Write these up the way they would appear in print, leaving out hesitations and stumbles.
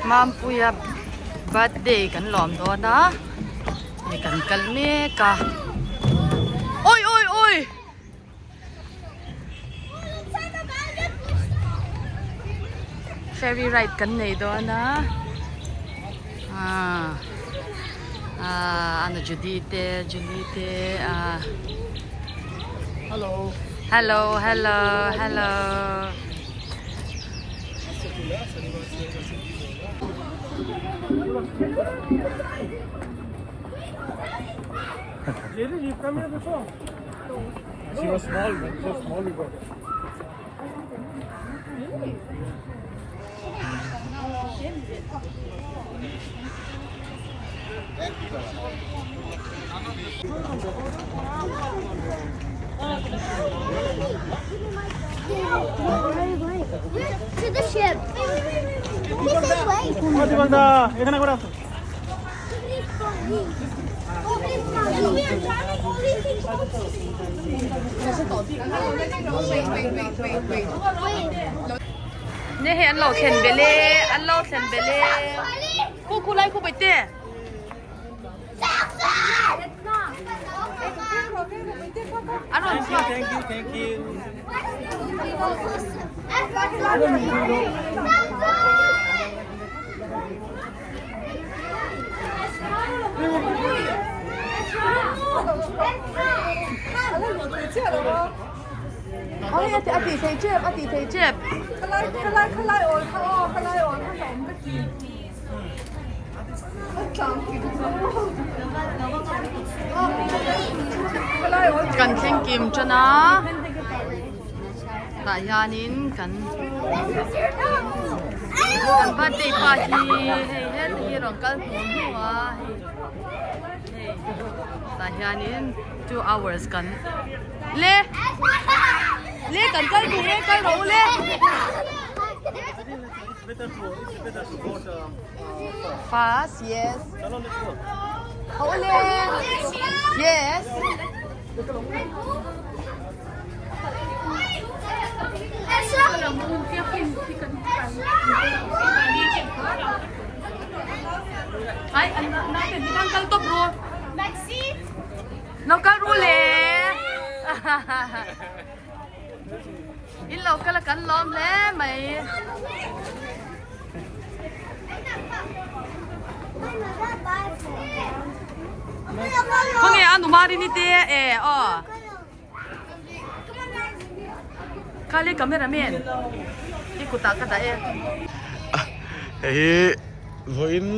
Mampuia birthday kan lawm dawn a hei kan kal mek a awi awi awi ferry ride kan nei dawn a ah ah ano Judy te Julie te ah Hello. Hello hello hello. Jerry, you've come here before? She was small, when she was small we got her. To the ship. This way. এখানে করে আসো Ne hei an lo thlen bel e an lo thlen bel e khu khu lai khu bai te. An rawn chhuak. Thank you, thank you. A ti thei tep, a ti thei tep. Kan thleng kim tan a, tah hianin kan kan birthday pa hi hei heta hi a rawn kal hnu hnu a hei hei tah hianin 2 hours kan le le kan kal duh e kal rawh u le. Fast, yes. Ole. Yes. Ai, an na te kan kal top ru. Lo kal ru le. In lo kal a kan lawm hle mai. Khawnge a Numarini te e aw. Khale cameraman i kutah ka dah e. Hei hi vawiin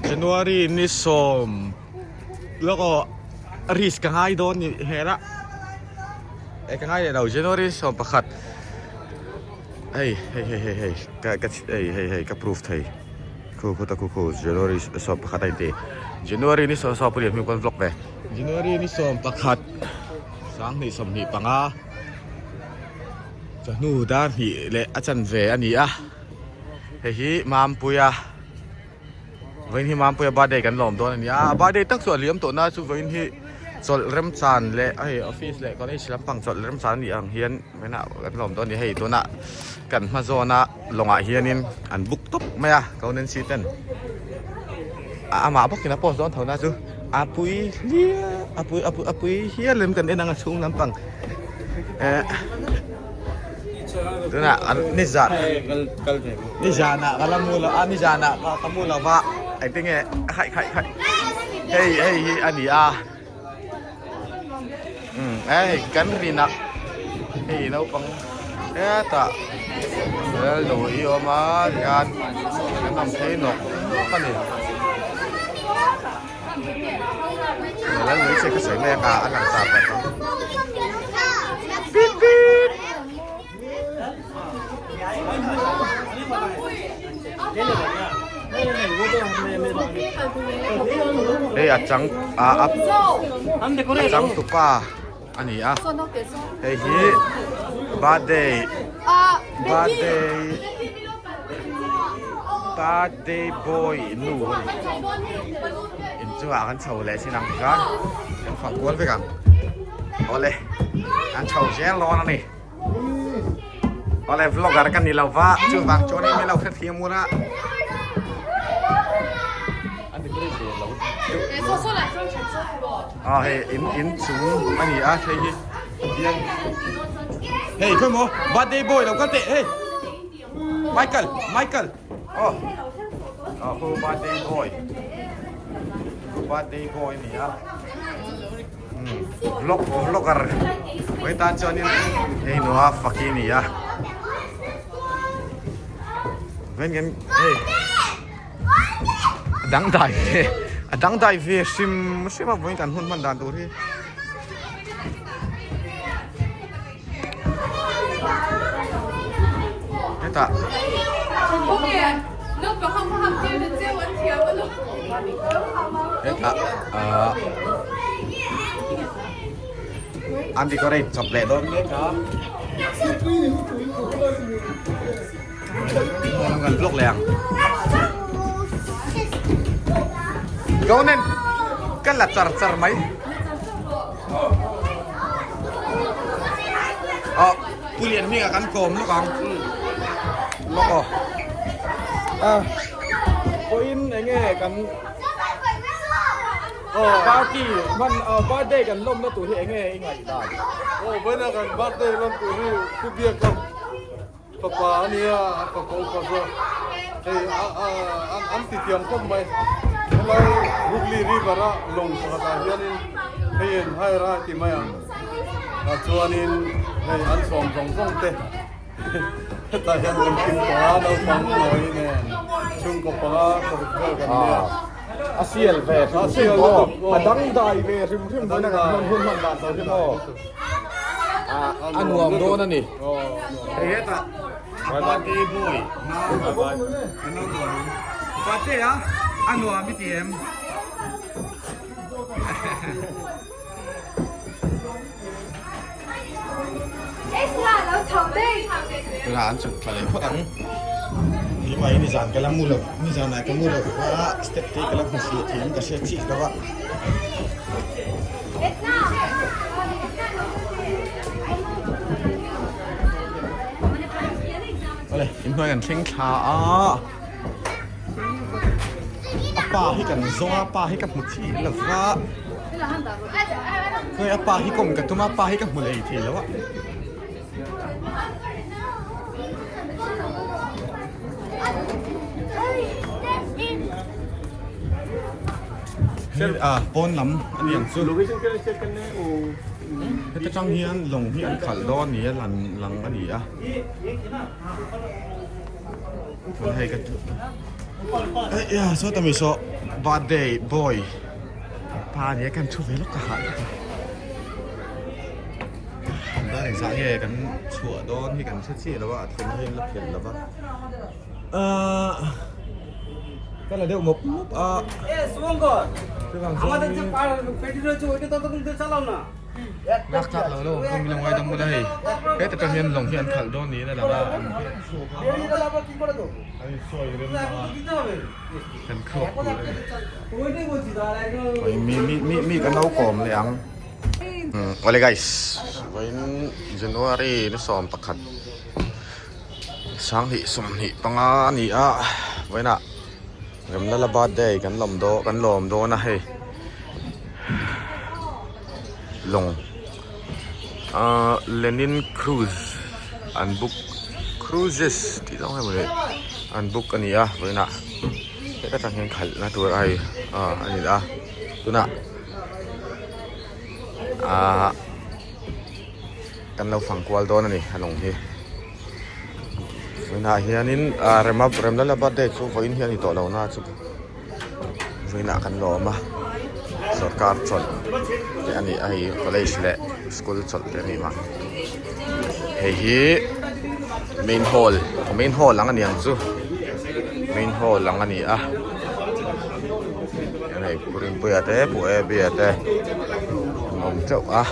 January ni sawm lawk aw risk ka ngai dawn ni hmel a eh ka ngai leh lo January 11 hei hei hei hei hei ka ka hei hei hei ka proof thei khu khu ta khu khu January 11 a inti January ni 10 pawh hming pawn vlog ve January ni 11 2025 chawhnu dar hnih leh a chanve a ni a hei hi Mampuia. Vawiin hi Mampuia birthday kan lawm dawn a ni a, a birthday tak chu a liam tawh na chu vawiin hi chawlh remchan leh hei office leh college lampang chawlh remchan a nih ang hian vawiinah kan lawm dawn a ni hei tunah kan hma zawna lawngah hianin an book tawp mai a ko Nancy ten amah bawkin a post dawn tho na chu a pui hliah a pui a pui a pui hial em kan en ang a chhung lampang eh. Tunah nizan nizanah ka la mu lo a nizanah ka mu lo va engtin nge khaih khaih khaih hei hei hi a ni a umm hei kan rin a hei naupang hetah lal i awm a tihian kan awm phei nawk nawk a ni lal lui che ka sawi mai ang a a lang ta tak ang. Pit pit. Hei a chang a a chang tupa a ni a hei hi birthday birthday birthday boy nu a ni inchungah kan chho leh sin ang tikhan kan fang kual vek ang awle kan chho zel dawn a ni. Awle vlogger ka ni lo va chuvang chuan in lo hrethiam ur a. A hei in in chung a ni a hei hi hian hei khawi maw birthday boy lo kal teh hei Michael Michael aw aw khu birthday boy khu birthday boy a ni a vlog vlogger mai tan chuanin hei nua faki a ni a ven kan hei a dangdai ve a dangdai ve hrim hrim a vawiin kan hun hman dan tur hi. Hetah hetah ahh an decorate chawp leh dawn mek a kan vlog leh ang Jonen ka la char char mai. Aw Pu Lian hmingah kan kawm lawk ang lawk aw ah pawhin enge kan party hman birthday kan lawmna tur hi enge i ngaih dan aw vawiin a kan birthday lawm tur hi Pu Biaka Fapa a nia, a fapa upa zawk. Hei an ti thiam khawp mai. Helai Hooghly River a lawng pakhatah hianin hei en hire a ti mai ang. Tah chuanin hei an sawm zawng zawng te hetah hian kan kim tawh a, naupang nawi nen chhungkaw panga paruk vel kan nia. A sial ve hrim hrim maw? A dangdai ve hrim hrim dawn a kan hman hun hman dan tur hi maw? A nuam dawn a ni. Hei hetah a birthday boy nau kan lo nuam ang. Birthday a a nuam i ti em? Tunah an chhuk thla leh phawt ang. Ni mai nizan ka la mu lo, nizanah ka mu lo a step te ka la hmu fiah thiam ka hria chiah lo a. Awle, inhnuai kan thleng thla a. A pa hi kan zawng a, a pa hi ka hmu thih lo va. Hei a pa hi kawm ka tum a, a pa hi ka hmu lei thei lo a. Hei a pawn lam a ni ang chu. Heta tang hian lawng hi an khalh dawn ni a lang lang a ni a. Chuan hei ka eh ya saw ta mi saw birthday boy pa nia kan thu ve lawk ka hah lawk a dar engzah nge kan chhuah dawn hi kan hre chiah lo a a then hi an la phelh lo va ahh ka la deuh mawp mawp a chuvang chuan Lak tlak lo lo kawng min lo ngaidam bawk a hei heta tang hian lawng hi an khalh dawn niin a lang a an an insawi rem a kan khawk tur a ni oi mi mi mi mi kan lo kawm leh ang awle guys vawiin January ni 11 sanghnih 25 a ni a vawiinah Remlala birthday kan lawm dawn kan lawm dawn a hei lawng ahh Lenin cruise an book cruises tih zawng emaw ni an book a ni a vawiinah heta tang hian khalh na tur a hei ah a ni a tunah ahh kan lo fang kual dawn a ni a lawng hi. Vawiinah hianin ah rema Remlala birthday chu vawiin hi a ni tawh lo na chu vawiinah kan lawm a sawrkar chawlh te a ni a hei college leh school chawlh te a ni mah hei hi main hall main hall ang a ni ang chu main hall ang a ni a hei Pu Rinpuia te Pu Abby-a te an awm teuh a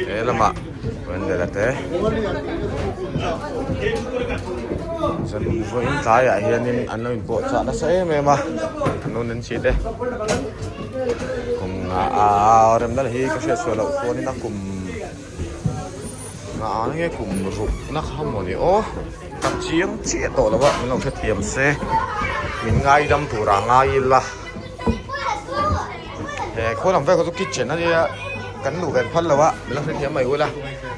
he lamah. Wendela te chuan vawiin tlaiah hianin an lo inpawh chah nasa em em a an lo nansi te kum ah remna hi ka hriat sual loh chuanin a kum nga nge kum ruk na kha maw ni aw ka chiang chiah tawh lo a min lo hrethiam se min ngaidam turah ngai ila he khaw lam vel kha chu kitchen ania kan luh ve phal lo a min lo hrethiam mai ula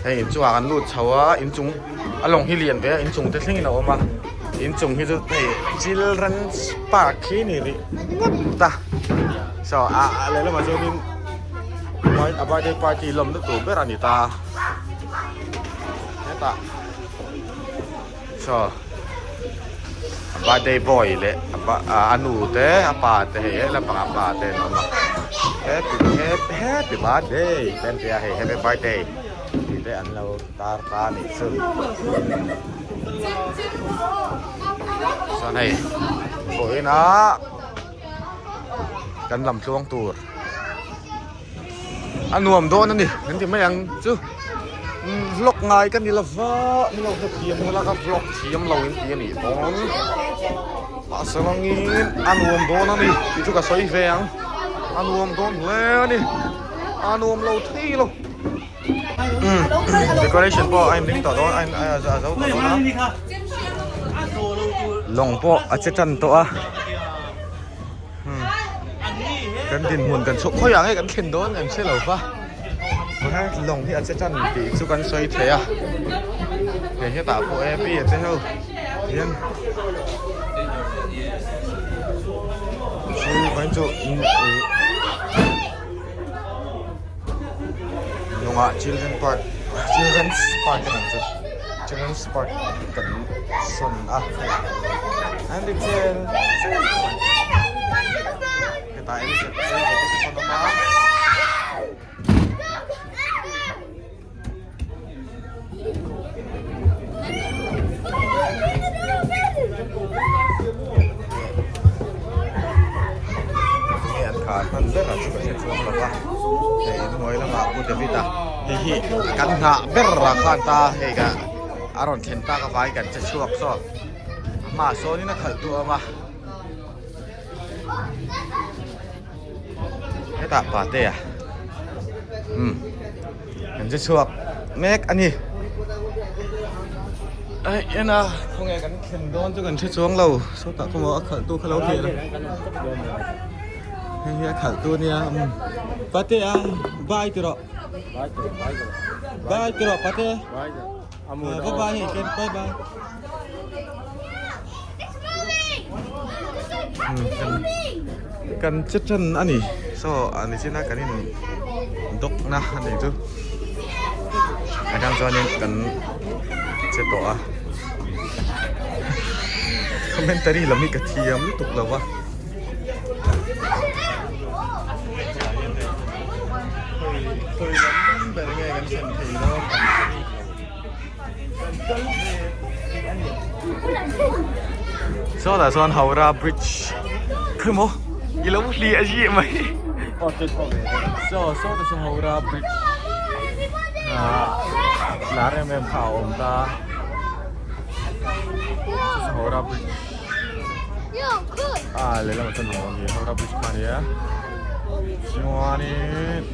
hei inchungah kan lut chho a inchung a lawng hi lian ve a inchung te thlengin a awm a inchung hi chu hei children's park hi ni rih ngawt a saw ah lehlamah chuanin a birthday party lawmna tur ber a ni ta hetah saw a birthday boy leh a nu te a pa te hei he lampang ah pa te an awm a happy happy birthday te an ti a hei happy birthday tih te an lo tar ta a nih chu chuan hei vawiin ah kan lam tluang tur a nuam dawn a ni kan ti mai ang chu vlog ngai ka ni lova min lo hre thiam nula ka vlog thiam lo in ti a nih pawn mahse langin a nuam dawn a ni tih chu ka sawi ve ang a nuam dawn hle a ni a nuam lo thei lo decoration pawh a inring tawh dawn a a zo tawh dawn a lawng pawh a che tan tawh a. Kan dinhmun kan chhuak khawiah nge kan thlen dawn kan hre lo va lawng hi a che tan tih chu kan sawi thei a hei hetah pawh e pi a che ho hian chu kan chu lawngah children park children's park a ni chu children's park kan sawn a an ri chel chel hetah hian te pawh an awm a. Nge an khar hman ber a chu ka hre chuang lo va hei inhnuai lamah Pu David a hei hi kan nghah ber a khan ta hei ka a rawn thlen tak avangin kan che chhuak saw a hmaah sawnin a khalh duh awm a. Hetah pate a umm kan che chhuak mek a ni ai en a khawnge kan thlen dawn chu kan hre chuang lo sawtah khaw maw a khalh tu kha lo thlir a hei hi a khalh tu ania umm pate a bye ti rawh bye ti rawh pate bye bye hei bye bye. Kan che tan a ni saw a ni chin a kan in dawk na a nih chu atang chuanin kan che tawh a commentary lam hi ka thiam lutuk lo va. Sawtah chuan Howrah bridge khawi maw i lo hliah zih mai saw sawtah saw Howrah bridge ah lar em em kha a awm ta Howrah bridge ah lehlamah chuan a awm hi Howrah bridge kha a nia chuanin.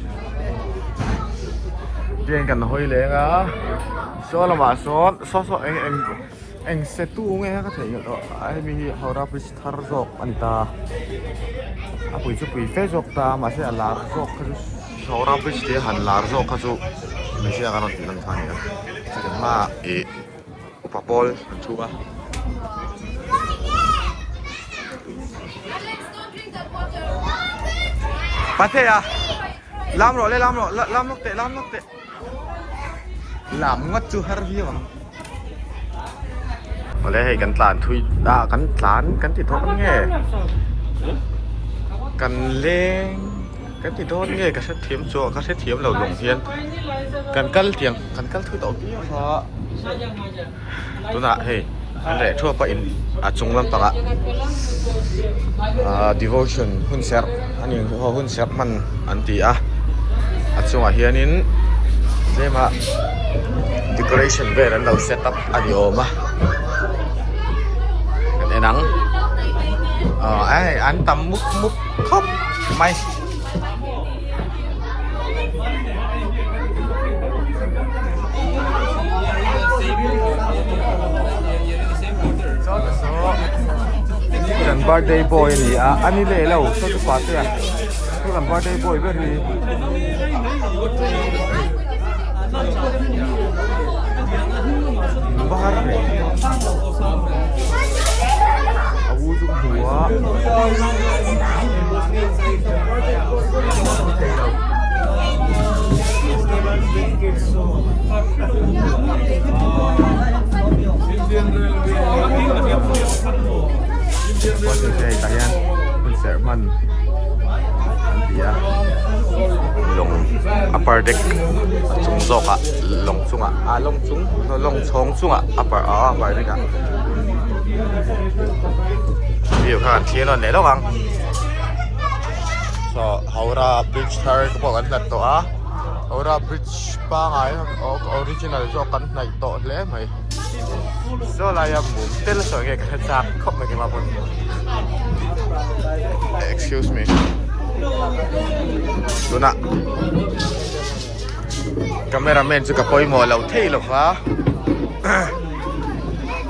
Tiang kan hawi leng a saw lamah sawn saw saw eng eng eng se tu nge ka theih ngawt tawh a hemi hi Howrah bridge thar zawk a ni ta a pui chu pui fe zawk ta mahse a lar zawk kha chu Howrah bridge tia han lar zawk kha chu hmeichhia kan rawn tih lan kha a ni a chutiang hmaah ih upa pawl an thu a. Patea lam rawh le lam rawh lam lawk teh lam lawk teh lam ngawt chu har viau ang awle hei kan tlan thui ah kan tlan kan ti dawn nge kan leng kan ti dawn nge ka hrethiam chu ka hrethiam lo lawng hian kan kal tiang kan kal thui tawh viau a tunah hei an reh thuap a in a chung lampangah ahh devotion hun serh a ni aw hun serh hman an ti a a chungah hianin tlema decoration vel an lo set up a ni awm a kan en ang aw hei an tam mup mup khawp mai. Kan birthday boy a ni a, a ni leh lo saw chu pate a, saw kan birthday boy ber hi. Var leh a u chu ka hmu a. Tah hian hun serh hman an ti a lawng upper deck a chung zawkah lawng chungah ah lawng chung lawng chhawng chungah upper ah upper deck ah view kha kan thlir nawn leh lawk ang saw Howrah bridge thar te pawh kan hlat tawh a Howrah bridge pangai original zawk kan hnaih tawh hle mai. Saw laia mum tel sawi nge ka hre chak khawp mai keimah pawn excuse me tunah camera man chu ka pawimawh loh thei lo va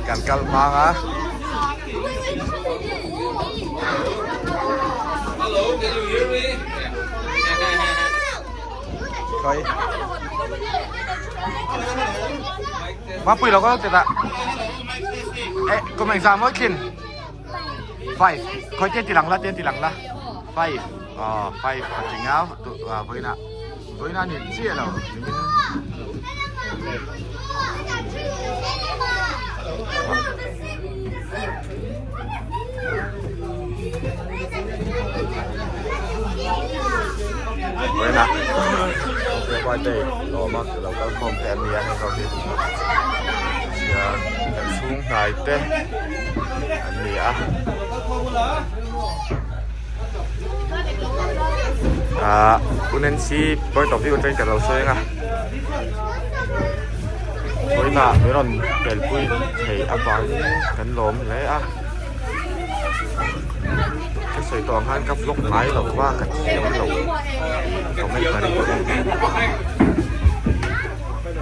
kan kal hmang a. Khawi. Mapui lo kal teta. Eh, kum exam mawi thin. 5. Khoi ten tilang la, ten tilang la. 5. Oh, 5 a tinga tu voina. Voina ni chi lo. Nimin. Vawiinah birthday lawm a lo kal khawm te an ni a heng ho hi chuan kan chhung hnai te an ni a ah U Nancy point of view atangin ka lo sawi ang a vawiinah min rawn telpui thei avangin kan lawm hle a. Ka sawi tawh ang khan ka vlog ngai lo va ka thiam lo commentary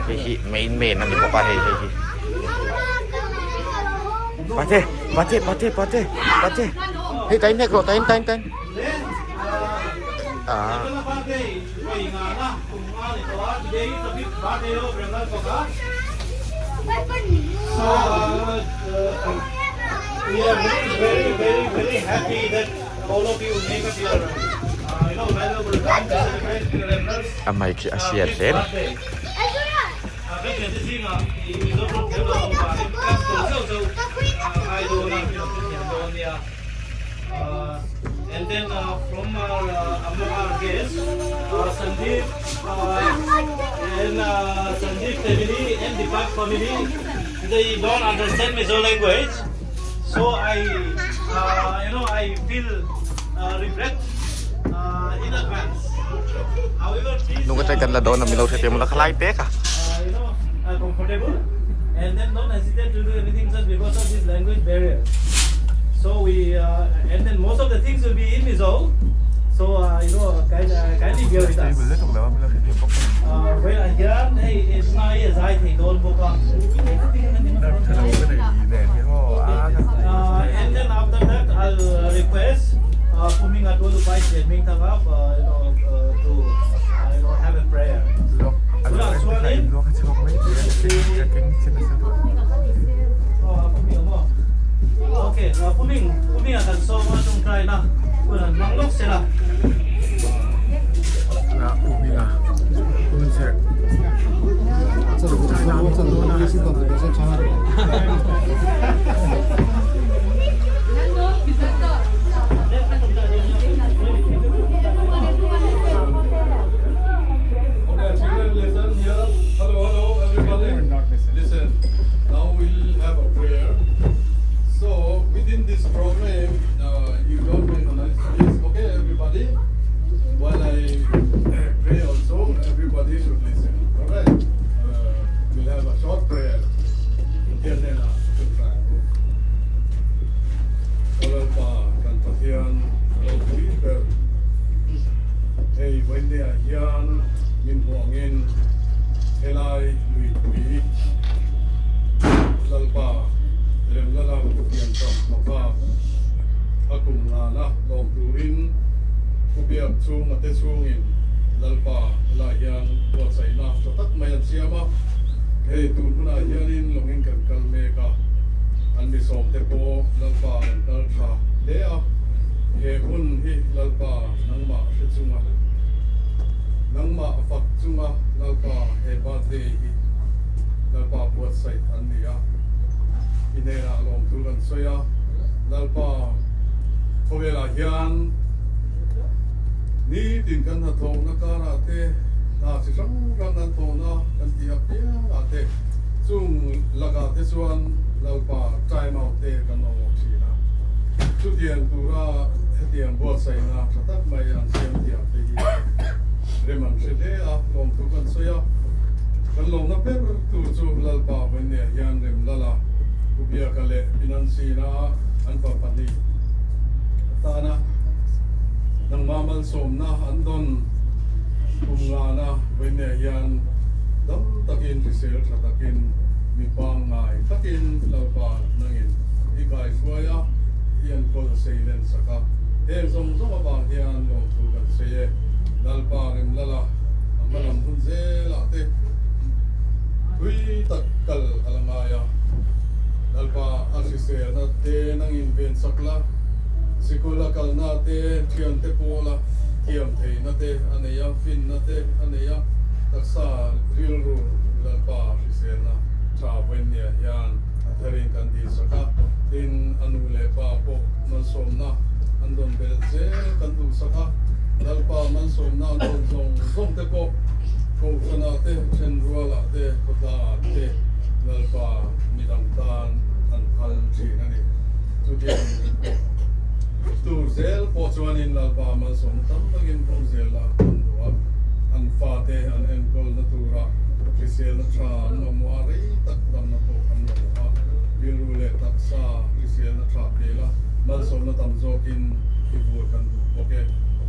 hei hi main man a ni bawk a hei hei hi pate pate pate pate pate hei tain nek rawh tain tain tain ah We are very, very, very, very happy that all of you make up your, uh, you know, valuable time to celebrate your Emperor's A mic hi a hriat hle a ni. birthday. And then from our among our guests, Sandeep and Sandeep family and Deepak family, they don't understand Mizo language, so I, you know, I feel regret in advance. However, please. Nung atang kan la dawn a milo hre te mula khalai te ka. You know, comfortable and then don't hesitate to do anything just because of this language barrier. So we, uh, and then most of the things will be in Mizo. So, uh, you know, kind, uh, kindly bear with us. Uh, well, hian hei tunai a zai thei dawn bawk a. Uh, and then after that, I'll uh, request uh, Puminga to the Vice Chairman Thanga, uh, you know, uh, to uh, you know, have a prayer. Okay, Puming, Puming a kan sawm a tawngtai na hun han hmang lawk sela. Okay, children, listen here. Hello, hello, everybody. Listen. Now we'll have a prayer. So within this program, uh, you don't make a noise, please. Okay, everybody. While I pray also, everybody should listen. All right. Uh, we'll have a short prayer. Here then, uh, to try. ngana lawm turin Pu Biak chhung a te chhungin Lalpa helai hian buatsaihna tha tak mai an siam a, hei tun hunah hianin lawngin kan kal mek a, an mi sawmte pawh Lalpa an kal tha hle a, he hun hi Lalpa nangmah hre chunga nangmah fak chunga Lalpa he birthday hi Lalpa buatsaih an ni a, i hnenah lawmthu kan sawi a, Lalpa khawvelah hian nitin kan hnathawhna karah te, hna chi hrang hrang kan thawhna kan tih apiangah te, chung lakah te chuan Lalpa time out te kan awm awk thin a. Chutiang tura hetiang buatsaihna tha tak mai an siam thiam te hi rem an hre hle a, lawmthu kan sawi a. Kan lawmna ber tur chu Lalpa Vawinnea hian rem lala Pu Biaka leh Financina an fa pahnih atana nangmah malsawmna an dawn kum ngana Vawinnea hian dam takin hrisel tha takin mi pangngai takin Lalpa nangin i kaihruai a, i enkawl sei len sak a. Heng zawng zawng avang hian lawmthu kan sei e. Lalpa rem lala a hmalam hun zelah te thui tak kal a la ngai a. Lalpa a hriselna te nangin ven sak la, sikul a kalna te thiante pawla thiam theihna te a nei a, finna te a nei a, taksa rilru Lalpa hriselna tha vawinia hian a tharin kan dil sak a, tin a nu leh pa pawh malsawmna an rawn belh zel kan duh sak a, Lalpa malsawmna an rawn zawng zawng te pawh Kohhranah te, Thenrualah te, khawtlangah te Lalpa midang tan an phal thin a ni. Chutiang tur zel pawh chuanin Lalpa malsawmna tam takin hmang zel la an duh a, an fate an enkawlna tura hriselna tha an mamawh a, rei tak damna pawh an mamawh a, rilru leh taksa hriselna tha pela malsawmna tam zawkin i vur kan duh bawk e.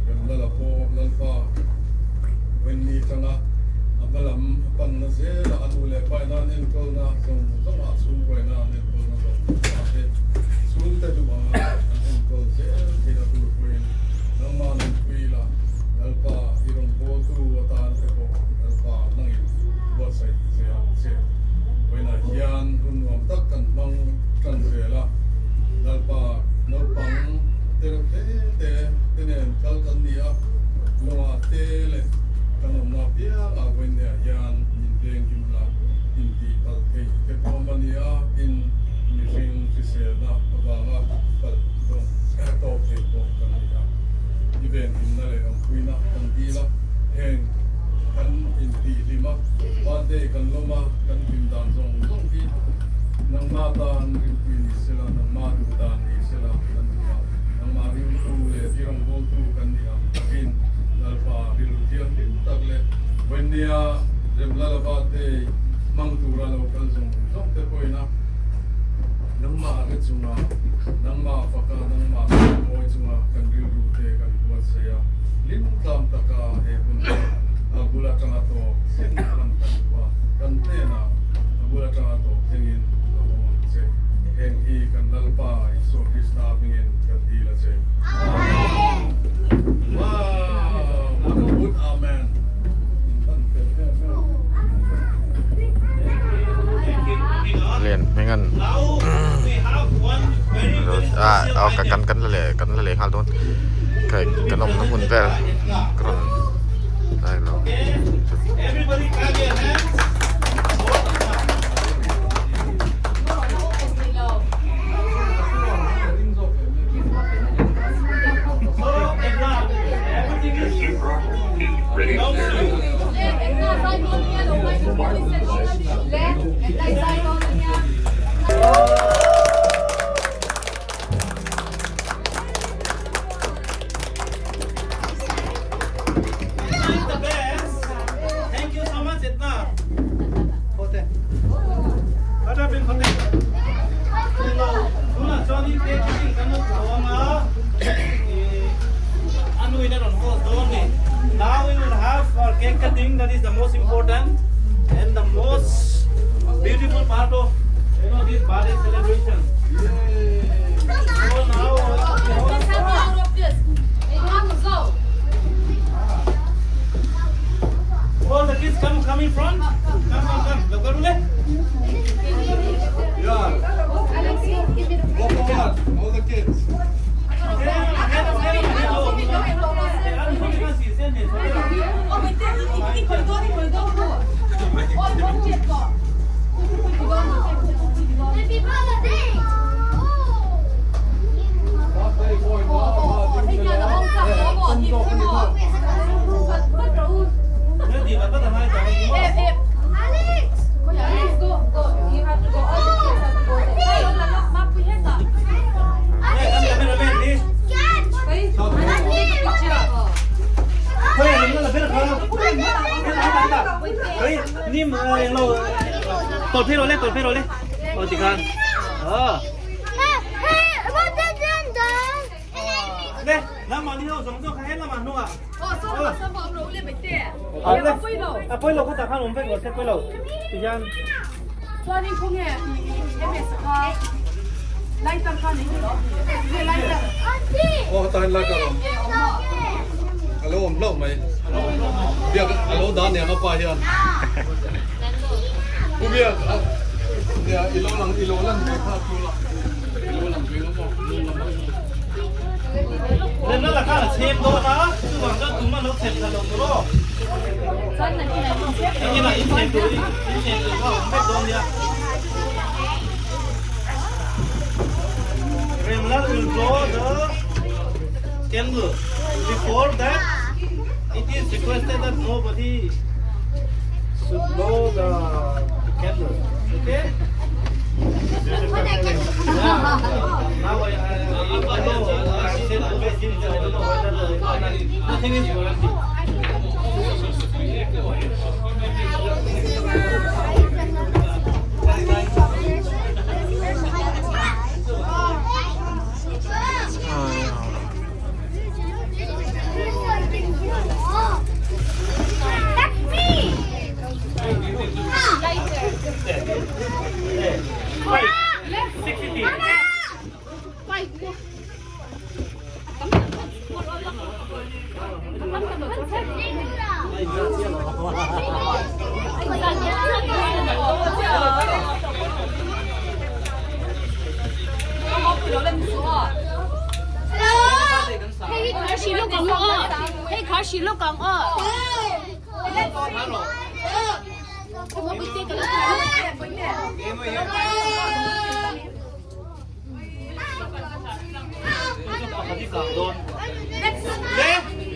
Remlala pawh Lalpa Wendy tanga a hma lam a panna zela a nu leh pa ina an enkawlna zawng zawngah chhungkaw ina an enkawlna zawng zawngah te chhungte duh anga an enkawl zel theihna tur pawhin nangmah nunpui la Lalpa i rawngbawltu atan te pawh Lalpa nangin buatsaih zel ang che. Vawiinah hian hun nuam tak kan hmang tan zel a, Lalpa naupang te reuh te te te nen kal kan ni a, lawngah te leh kan awmna apiangah vawiinneah hian min veng him la intih palh theih te pawh awm a ni a, tin mihring hriselna avanga palh dawng tawk thei pawh kan ni a. I venhimna leh awmpuina kan dil a, heng kan intihhlim a, birthday kan lawm a, kan hlim dan zawng zawng hi nangma tan rinpui ni sela, nangma duh dan ni sela kan duh a, nangma ringtu leh tirawngbawltu kan nih ang takin Lalpa rilru thianghlim tak leh Vawinia Remlala birthday hmang tura lo kal zawng zawng te pawhin a nangmah re chunga nangmah faka nangmah mawi chunga kan rilru te kan buatsaih a, hlim tlang taka he hun hi a bul atanga tawp thleng hman kan duh a, kan hnenah a bul atanga tawp thlengin lo awm ang che. Heng hi kan Lalpa Isua Krista hmingin kan dil a che. Amen. Wow! What a good Amen. Kan fel em em. Lian hmingan ah kan kan la leh kan la leh nghal dawn kai kan awmna hmun vel ka rawn lai lo. Now we will have our cake cutting, that is the most important and the most beautiful part of you know this birthday celebration. So now tawlh phei rawh le, tawlh phei rawh le. Aw tikhan. Aw. Le, nangmahni ho zawng zawng kha he lamah hnungah. A pawi lo khawtah khan awm vek rawh se pawi lo. Tihian. Chuanin khawnge MS kha lighter kha nei lo. Nge lighter. Aw heta hian lighter awm. A lo awm hlauh mai. Biak a lo dah aniang a pa hian. Pu Biak nia i lo lang i lo lan ve kha thu la. I lo lang ve ngam aw hnung lamah. Remna la khan a chhem dawn a, chuvang chuan tumah lo chhem thla lo tur aw. Engin ah in chhem tur in chhem tur kha a awm vek dawn nia. Remna will blow the candle. Before that, it is requested that nobody should blow the candle. Okay? Now I, I, I know I said the best thing, I don't know whether the, nothing is guaranteed.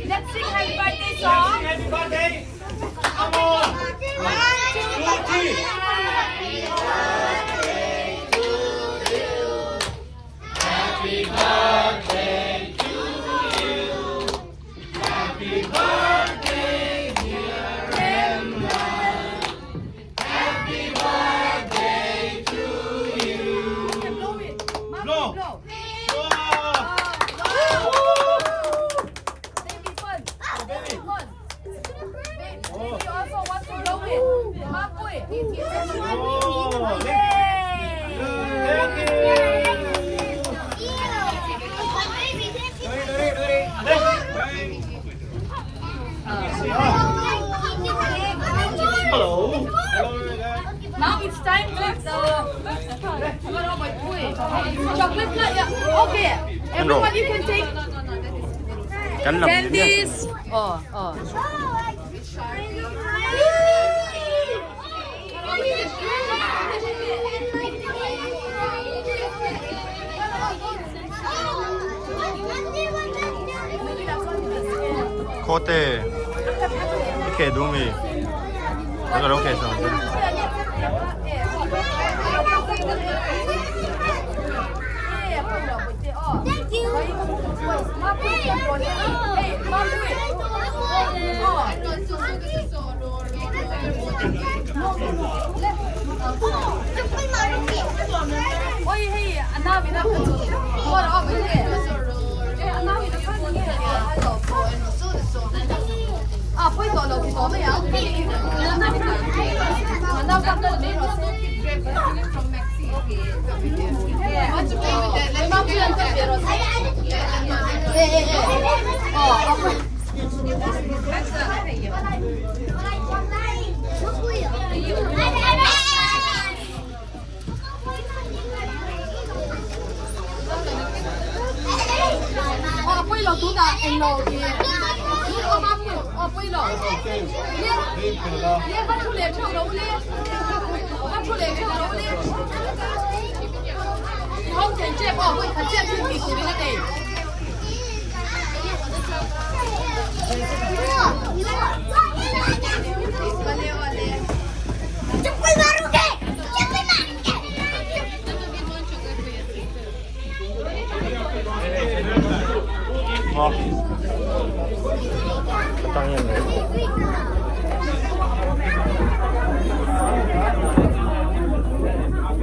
Let's sing happy birthday song. Happy birthday! Come on! One, two, three! Blow it. Blow. Blow. Wow! Baby fun. Baby fun. Baby also want to blow it. Mapui. Oh, Yay! thank you! Hello! Hello, guys. Now it's time to the chocolate lah. Yeah. Okay. Everyone, you can take Kan lam candies. Oh, oh. Khote i kheh duh mi ka lo kheh sak ang che.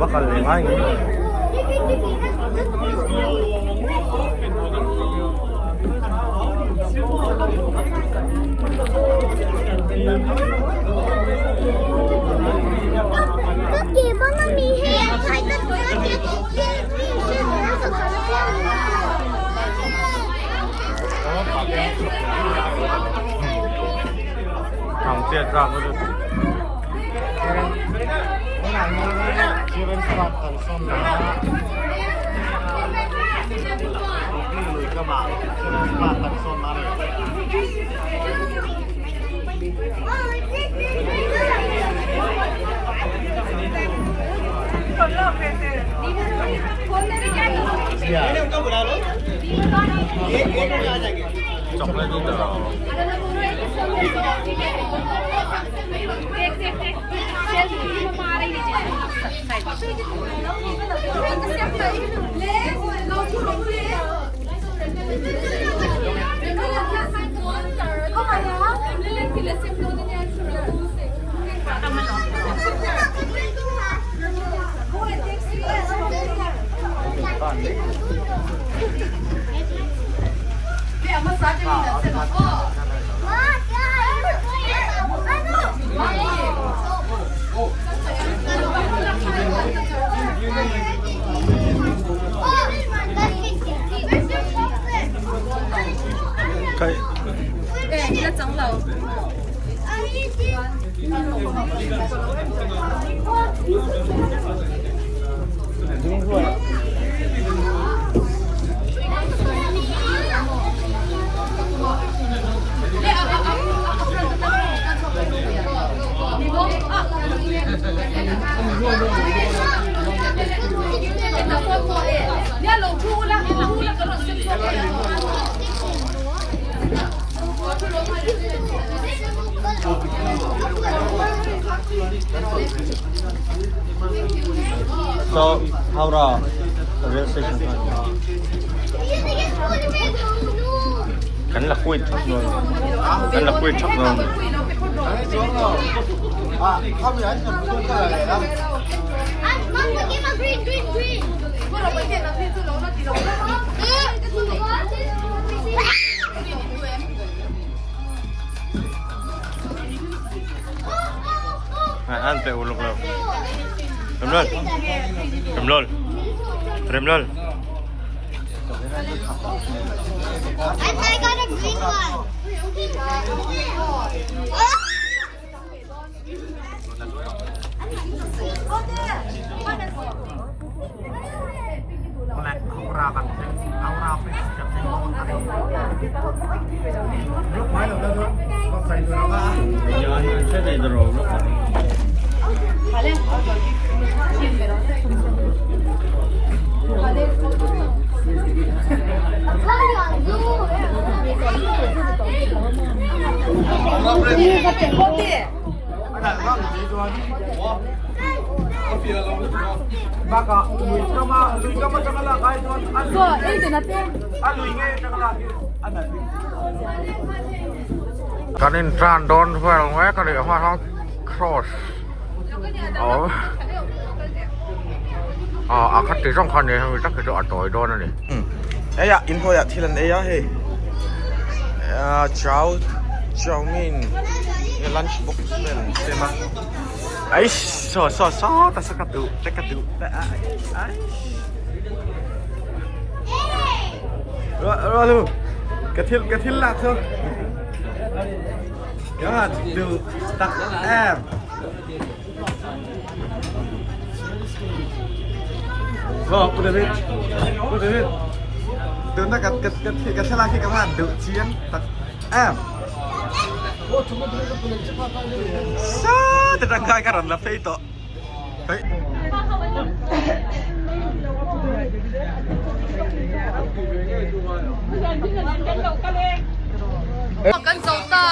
Va kal leh ngai ngei mai. So, Howrah rail station kan la quit thak rồi kan la quit thak rồi an pe uluk lo Remlol Remlol Remlol I got a green one. Kan in tan dawn vel mek a nih hma hian cross a awm ah a khat ti zawng kha ni hemi tak hi chu a tawi dawn a ni. Hei ah inhnuaiah thil an ei a hei ah chow chowmein nge lunch box vel an sem a eish saw saw saw ta saw ka duh te ka duh te eish Rualu ka thil ka thil lak chu ka duh tak em. Vâng, Pu David. Pu David. Tuna ka ka ka ka thlalak hi ka van duh chiang tak em. Sa te tangkai ka ran la phei tawh. Phei. Kan zo ta.